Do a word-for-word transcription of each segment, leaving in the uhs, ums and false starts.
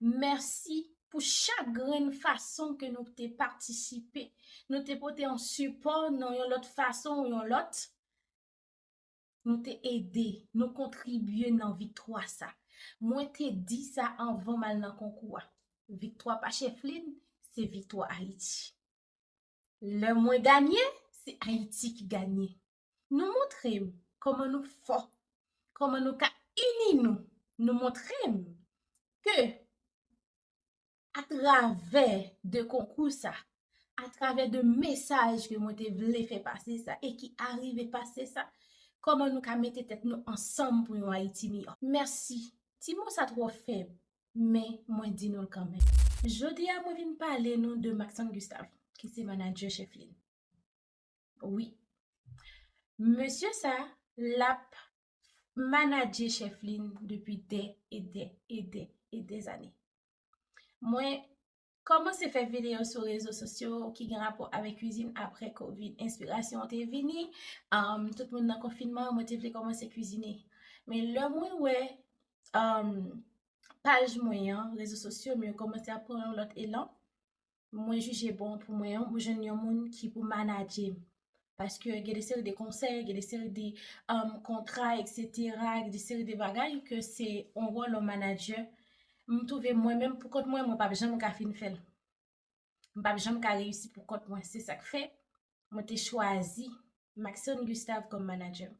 Mèsi pou chak grenn fason ke nou te patisipe. Nou te pote yon sipò nan yon lòt fason ou yon lòt. Nou te ede, nou kontribye nan viktwa sa. Mwen te di sa anvan m al nan konkou a. Viktwa pa Chèflin, se viktwa Ayiti. Lè mwen ganye, se Ayiti ki ganye. Nou montre m kòman nou fò, kòman nou ka ini nou. Nou montre m ke atravè de konkou sa, atravè de mesaj ke mwen te vle fè pase sa e ki arive pase sa, kòman nou ka mete tèt nou ansanm pou yon Ayiti miyò. Mèsi. Ti mo sa twò fèb, men mwen di nou l kanmenm. Jodi a, mwen vin pale nou de Maxon Gustave, ki se manadjè Chèflin. Wi. Mesye sa, l ap manadje Chèflin depi dè e dè e dè e dè zane. Mwen kòmanse fè videyo sou rezo sosyo ki gen rapò avèk kwizin apre kovid. Enspirasyon an te vini, um, tout moun nan konfinman, mwen te vle kòmanse kwizine. Men lè mwen wè, um, paj mwen an, rezo sosyo m yo kòmanse ap pran yon lòt elan, mwen jije bon pou mwen, mwen jwenn yon moun ki pou manadje m. Paske gen de seri de konsèy, gen de seri de, um, kontra, etsetera, gen de seri de bagay ke se yon wòl yon manadjè. M twouve mwen menm pou kont mwen, mwen p ap janm ka fin fè l. M p ap janm ka reyisi pou kont mwen. Se sa k fè mwen te chwazi Maxon Gustave kòm manadjè m.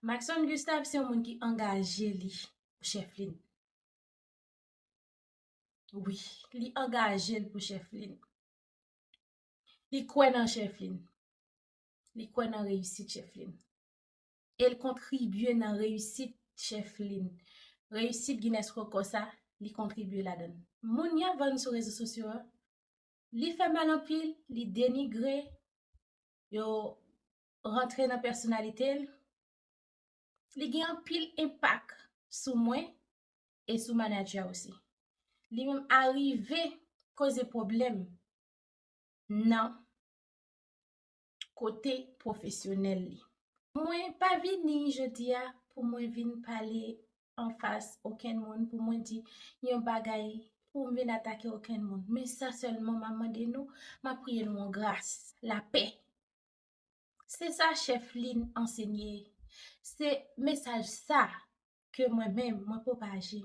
Maxon Gustave se yon moun ki angaje li pou Chèflin. Wi, li angaje l pou Chèflin. Li kwè nan Chèflin. Li kwè nan reyisit Chèflin. E l kontribye nan reyisit Chèflin. Reyisit Guinness Record sa, li kontribye ladan l. Moun y ap vann sou rezo sosyo a, li fè mal anpil, li denigre, yo rantre nan pèsonalite l, li gen anpil enpak sou mwen e sou manadjè a osi. Li menm arive koze pwoblèm nan kote pwofesyonèl li. Mwen pa vini jodi a pou mwen vin pale anfas okenn moun, pou mwen di yon bagay, pou m vin atake okenn moun. Men sa sèlman m ap mande nou, m ap priye nou yon gras, lapè. Se sa Chèflin ansenye. Se mesaj sa ke mwen menm, mwen pwopaje.